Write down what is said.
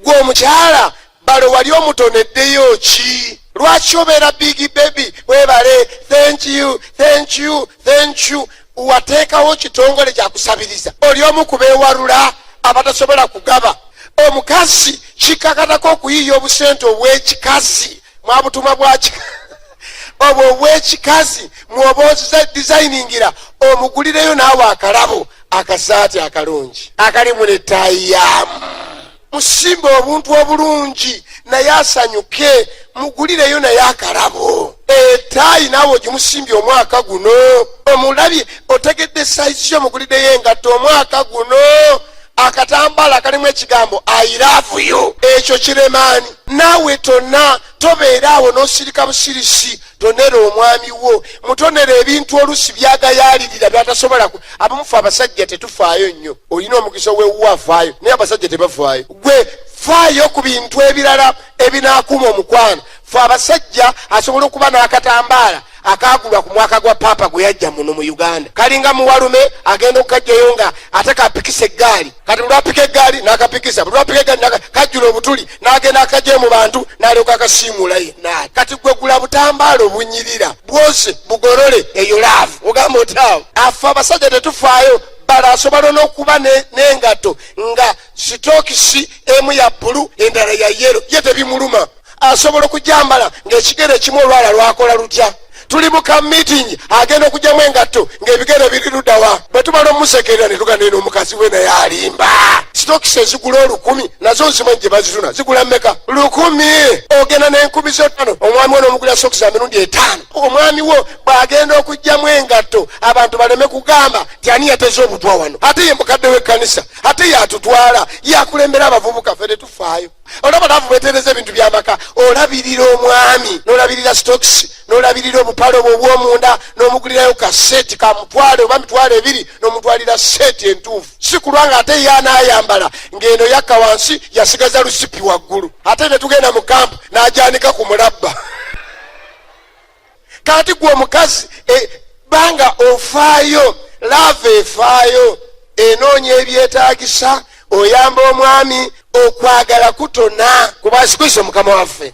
Gwe omukyala, balo wali omutoneddeyo ki? Lwaki obeera big baby, webale, thank you, thank you, thank you? Wateekawo kitongole kyakusabiriza? Oli omu kubeewarula abatasobola kugaba. Omukazi kikakatako okuyiiya obusente obwekikazi, mwabutuma bwaki obwo obwekikazi, mwoba ozidesigningira, omugulireyo naawe akalabo, akasaati akalungi akalimu netaayi yaamu. Musimbe obuntu obulungi naye asanyuke, mugulireyo naye akalabo, etaayi naawe ogimusimbye omwaka guno. Omulabye, otegedde size yo, muguliddeyo engatto omwaka guno, akatambaala akalimu ekigambo "I love you". Ekyo kiremaani? Naawe tonna tobeera awo n'osirika busirisi. Tonera omwami wo, mutonera ebintu olusi byagayaalirira byatasobola. Abamufe abasajja tetufaayo nnyo. Olina omukisa owewuwo afaayo, naye abasajja tebafaayo. Gwe faayo ku bintu ebirala ebinaakuuma omukwano. Fe abasajja asobola okuba n'akatambaala akagulwa ku mwaka gwa paapa gwe yajja muno mu Uganda, kalinga muwalume, agenda okukajjayo nga ate kapikisa eggaali. Kati lwapika eggaali n'akapikisa, buli lwapika eggaali kajjula obutuli, n'agenda akajjayo mu bantu, n'alyoka akasiimuula yenna. Kati gwe gula butambaala obunyirira bwose, bugolole, eyo love. Ogamba otaawo? Afe abasajja tetufaayo. Bala asobola n'okuba n'engatto nga sitookisi emu ya blue, endala ya yellow, ye tebimuluma. Asobola okujambala ng'ekigere ekimu olwala lwakola lutya. Tuli mu ka meeting, agenda okugyamu engatto ng'ebigere biri luddawa. Bwe tumala omusekerera ne tugenda eno, omukazi we naye alimba. Sitokisi ezigula 1000 nazo nzimanyi gye bazituna. Zigula mmeka? 1000. Ogenda n'enkumi zo 5, omwami wo n'omugulira sokisi za mirundi 5. Omwami wo bw'agenda okugyamu engatto, abantu baleme kugamba ti ani yateze obutwa wano. Ate ye mukadde w'ekkanisa, ate yatutwala, yakulembera abavubuka. Ffe tetufaayo. Olaba love bwetereza ebintu byamaka. Olabirira omwami, n'olabirira stocks, n'olabirira obupale obwo obwomunda, n'omugulirayo ka set ka 1000 oba 20,000, n'omutwalira set entuufu. Si kulwanga ate ye anaayambala ng'eno yakka wansi, yasigaza lusipi waggulu, ate ne tugenda mu kampu n'ajanika ku mulabba. Kati gwe omukazi, banga ofaayo. Love efaayo, enoonya ebyetaagisa, oyamba omwami. Okwagala kutona kuba Yesu Kristo mukama waffe.